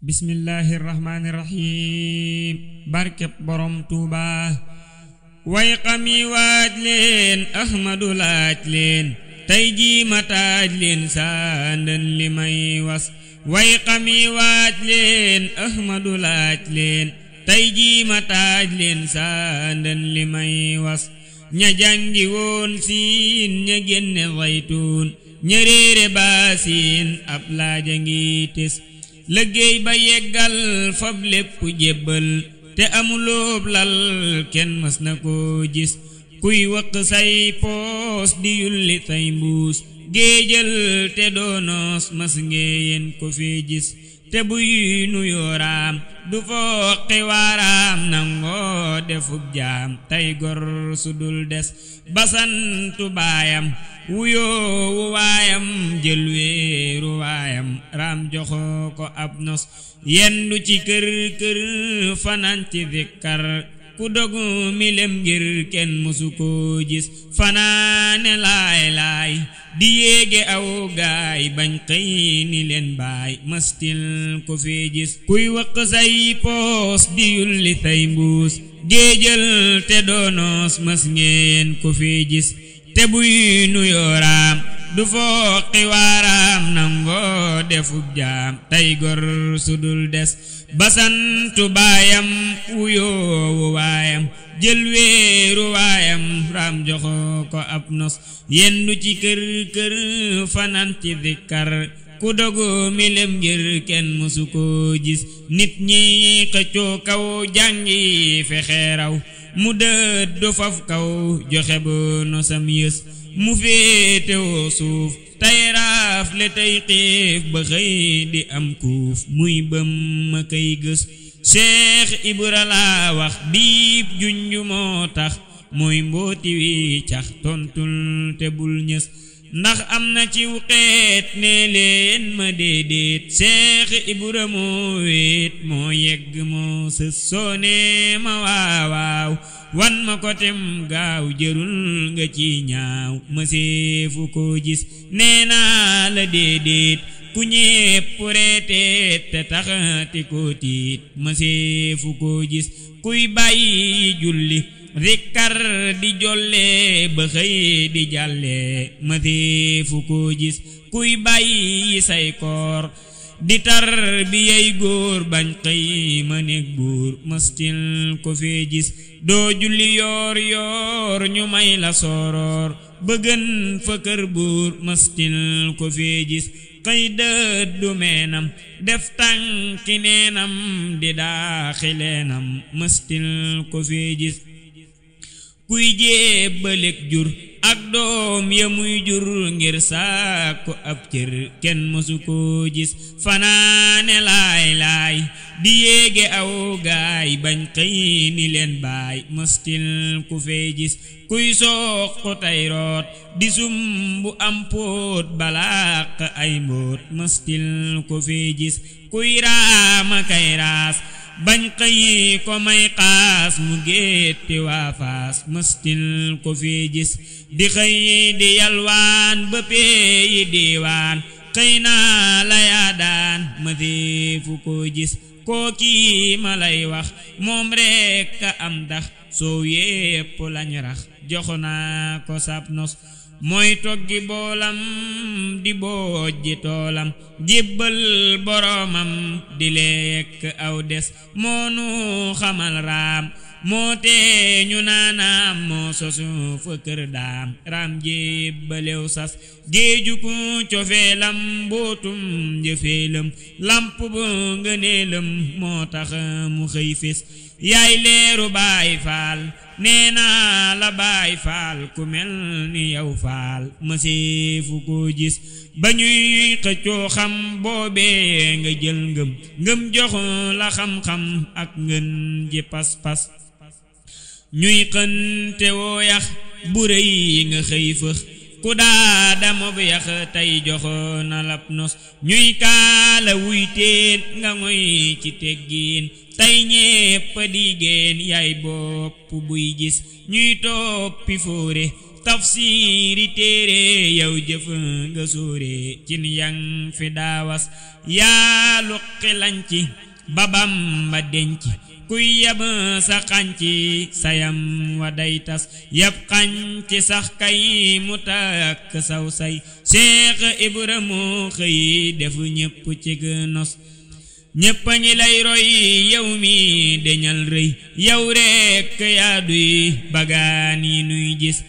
bismillahir rahmanir rahim barkeb borom Tuuba way xam yi waaj leen ahmadu laaj leen tey jii ma taaj leen saandan li may was way xam yi waaj leen ahmadu laaj leen tey jii ma taaj leen saandan li may was ña jàngi woon siin ña génne zaytuun ña réere baasiin ab laaja ngi tes liggéey ba yeggal fab lépp jébbal te amuloob lal kenn mas na ko gis kuy wëq say poos di yulli say mbuus géejal te doonoos mas ngeen ko fi gis te buy nuyooraam du fooqi waaraam nangoo defub jaam tey gor su dul des basantu baayam wuyoowu waayam jël weeru waayam raam joxo ko ab nos yendu ci kër kër fanaan ci zikkar ku dogu milem ngir kenn musu ko gis fanaane laay laay di yéege aw gaay bañ xëy ni leen baay mastil ko fi gis kuy wëq say poos di yulli say mbuus géejal te doonoos mas ngeen ko fi gis te buy nuyooraam du fooqi waaraam nangoo defub jaam tey gor su dul des basantu baayam wuyoowu waayam jël weeru waayam raam joxo ko ab nos yendu ci kër kër fanaan ci zikkar ku dogu milem ngir kenn musu ko gis nit ñi xëccoo kaw jàngi fexeeraw mu dëddu faf kaw joxe bu nosam yës mu féetewoo suuf tey raafle tey xiif ba xëy di am kuuf muy bëm ma kay gës Cheikh Ibra laa wax biib junju moo tax mooy mbooti wi cax tontul te bul ñës ndax am na ci xeet ne leen ma déedéet Cheikh Ibra moo wéet moo yegg moo sës soone ma waawaaw wan ma ko tem gaaw jërul nga ci ñaaw ma seefu ko gis nee naa la déedéet ku ñépp reeteet te taxati ko tiit ma seefu ko gis kuy bàyyi julli zikkar di jolle ba xëy di jàlle ma seefu ko gis kuy bàyyi say koor di tar bi yey góor bañ xëy ma nekk buur mastil ko fee gis doo julli yoor yoor ñu may la sooroor bëgën fa kër buur mastil ko fee gis xëy dëddu meenam def tànki neenam di daaxileenam mastil ko fee gis kuy jébbaleek jur ak doom ya muy jur ngir sàkku ab cër kenn mësu ko gis fanaane laay laay di yéege aw gaay bañ xëy ni leen baay mastil ku fee gis kuy soqu tey root di sumbu am póot balaq ay mbóot mastil ku fee gis kuy raama kay raas bañ xëy ko may xaas mu gétti waa faas mastil ko fi gis di xëy di yalwaan ba peeyi diiwaan xëy naa la yaa daan ma seefu ko gis kooki ma lay wax moom rekk a am dax soo yépp lañ rax jox naa ko sab nos mooy toggi boolam di bojji toolam jébbal boromam di lekk aw des moonu xamal raam moo tee ñu naanaam moo sosu fa kër daam raam jébbalew sas géeju ku cofeelam mbootum njëfeelam lamp bu ngëneelam moo tax mu xëy fés yaay leeru baay faal nee naa la baay faal ku mel ni yow faal ma seefu ko gis ba ñuy xëccoo xam boobee nga jël ngëm jox la xam-xam ak ngën ji pas-pas ñuy xënte woo yax bu rëy nga xëy fëx ku daa damob yax tey jox na lab nos ñuy kaala wuy teen nga ngoy ci teggiin tey ñépp di géen yaay bopp buy gis ñuy toppi fóore tafsiiri téere yow jëf nga sóore cin yang fi daawas yaa luqi lanci babam ba denc kuy yab sa xanci sayam wa day tas yab xanci sax kay mu takk saw say Seex Ibra moo xëy defu ñépp ci nos ñépp a ngi lay roy yow mi deñal rëy yow rekk yaa duy bagaan yi nuy gis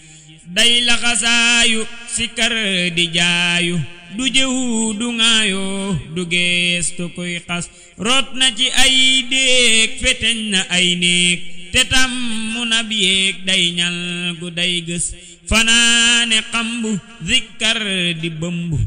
day laxasaayu sikar di jaayu du jëw du ŋaayoo du geestu kuy xas root na ci ay déeg feteñ na ay néeg te tam mu nab yéeg day ñal gu day gës fanaane xambu zikkar di bëmbu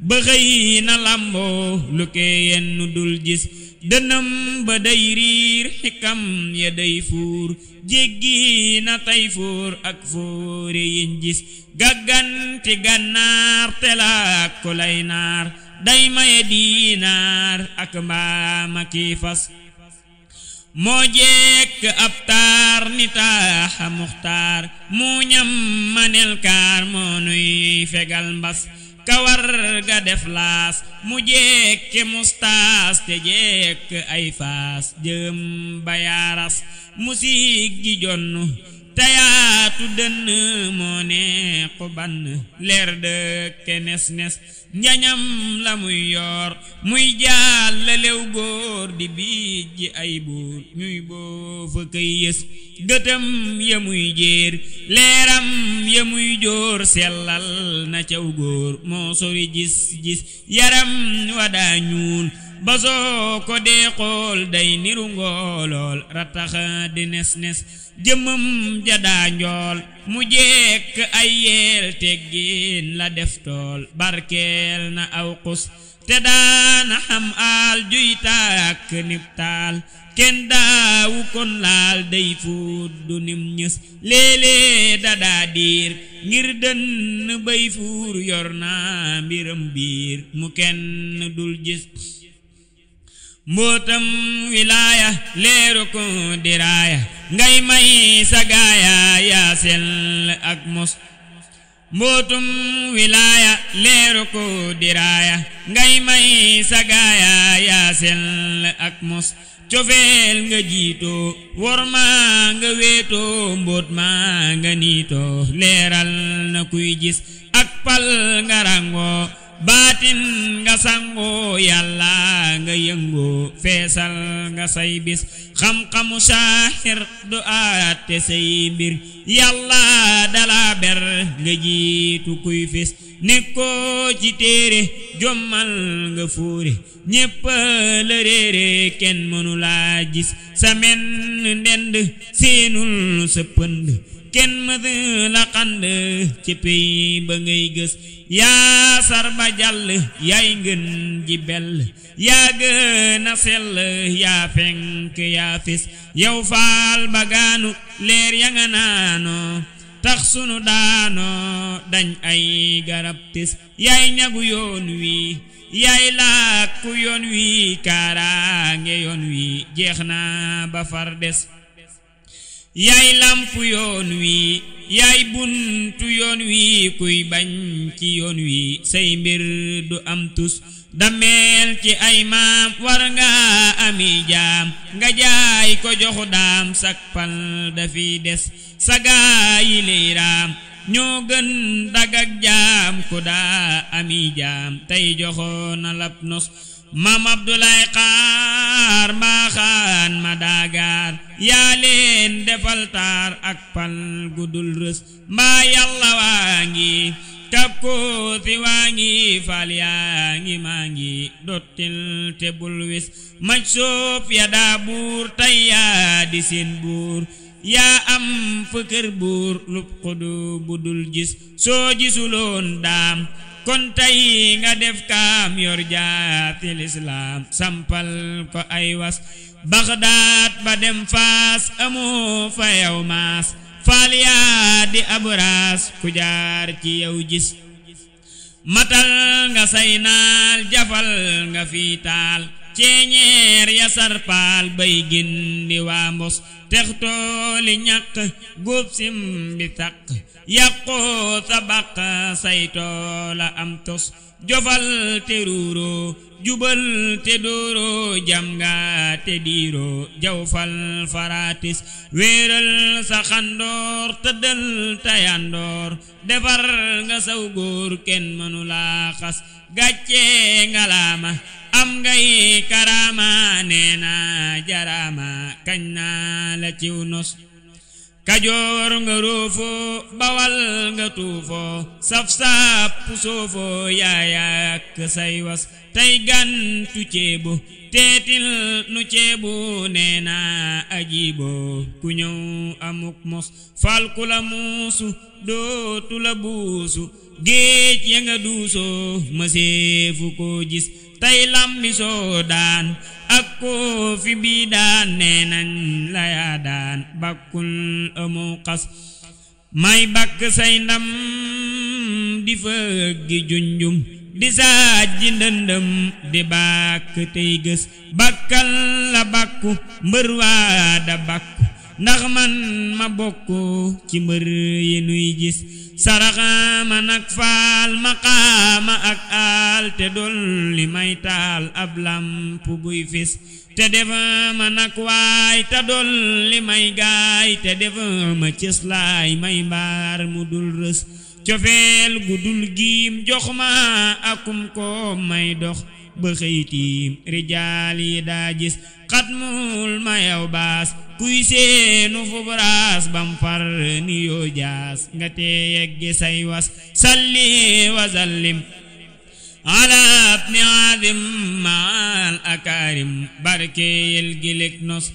ba xëy na lamboo lu kee yenn dul gis dënam ba day riir xikam ya day fuur jéggi na tay fuur ak fóore yiñ gis gàgganti gànnaar telaak ku lay naar day maye diinaar ak mbaama kii fas moo jekk ab taar ni taaxa muxtaar mu ñam manel kaar moo nuy fegal mbas kawar ga def laas mu jekke mustaas te jekk ay faas jëm bayaaras mu siig gi jonnu tayaatu dënn moo neexu bann leer dëkke nes nes njañam la muy yor muy jaal la lew góor di biij ji ay buur ñuy boofa këy yës gëtëm ya muy jéer leeram ya muy jóor sellal na caw góor moo sori gis gis yaram wadaa ñuul ba soo ko dee xool day niru ngoolool ratax di nes nes jëmam jadaa njool mu jekk ay yeel teggin la def tool barkeel na aw xus te daana xam aal juy tàkk nib taal kenn daawu kon laal day fuut du nim ñës léeg-léeg dadaa diir ngir dënn bay fuur yor naa mbiram biir mu kenn dul gis mbootam wilaaya leeru ko diraaya ngay may sagaaya yaa sell ak mos mbootum wilaaya leeru ko diraaya ngay may sagaaya yaa sell ak mos cofeel nga jiitoo wor maa nga weetoo mboot maa nga niitoo leeral na kuy gis ak pal nga rangoo baatin nga sangoo yàlla nga yëngoo feesal nga say bis xam-xamu saahir du aate say mbir yàlla dala ber nga jiitu kuy fis nekkoo ci téere jommal nga fóore ñépp la réere kenn mënu laa gis sa men ndend seenul sa pënd kenn mëd la xand ci pey ba ngay gës yaa sarba jàll yaay ngën ji bell yaa gën a sell yaa fenk yaa fis yow faal bagaanu leer ya nga naanoo tax sunu daanoo dañ ay garab tis yaay ñagu yoon wi yaay làkku yoon wi kaaraange yoon wi jeex na ba far des yaay lampu yoon wi yaay buntu yoon wi kuy bañ ci yoon wi say mbir du am tus dameel ci ay maam war nga ami jaam nga jaay ko joxu daam sak pal dafi des sagaa yi lay raam ñoo gën dagak jaam ku daa ami jaam tey joxo na lab nos Maam Abdoulaye Xaar mbaaxaan ma daagaar yaa leen defal taar ak pal gudul rës mbaa yàlla waa ngi kap ko fi waa ngi fal yaa ngi maa ngi dottil te bul wis maj soof ya daa buur tey yaa di seen buur yaa am fëkkër buur lub xudu budul gis soo gisuloon daam kon tey nga def kaam yor jaati lislaam sampal ko ay was Bagdaad ba dem Faas amoo fa yow maas faal yaa di aburaas ku jaar ci yow gis matal nga say naal jafal nga fi taal ceeñeer ya sarpaal bay gindi waa mbos textooli ñàq góob sim bi taq yàqoo sa bàq saytoola am tos jofal te ruuroo jubal te dooroo jam nga te diiroo jawfal faratis wéeral sa xandoor tëddal tayandoor defar nga saw góor kenn mënu laa xas gàcce ngalaama am ngay karaama neena jaraama kañ naa la ciw nos kajoor nga roofoo bawal nga tuufoo saf-sap soofoo yaayak say was tey gantu ceebo teetil nu ceebo neena ajibo ku ñëw amuk mos falku la muusu dootu la buusu géej ya nga duusoo mëseefu ko gis tey lambi soo daan ak koo fi bii daan neenañ la yaa daan bakkul amoo xas may bakk say ndam di fëggi junjum di saajji ndëndëm di bakk tey gës bakkal la bakku mbër waa da bakku ndax man ma bokku ci mbër yi nuy gis saraxama nak faal maqaama ak aal te dolli may taal ab lamp buy fis te defama nak waay te dolli may gaay te defama cëslaay may mbaar mu dul rës cofeel gu dul giim jox ma akum ko may dox ba xëytiim rijaal yi daa gis xatmul ma yow baas kuy seenu fubraas bam far ni yoo jaas nga tee yegge say was salli wa sallim ala ibni aadim maal akaarim barkeel gilek nos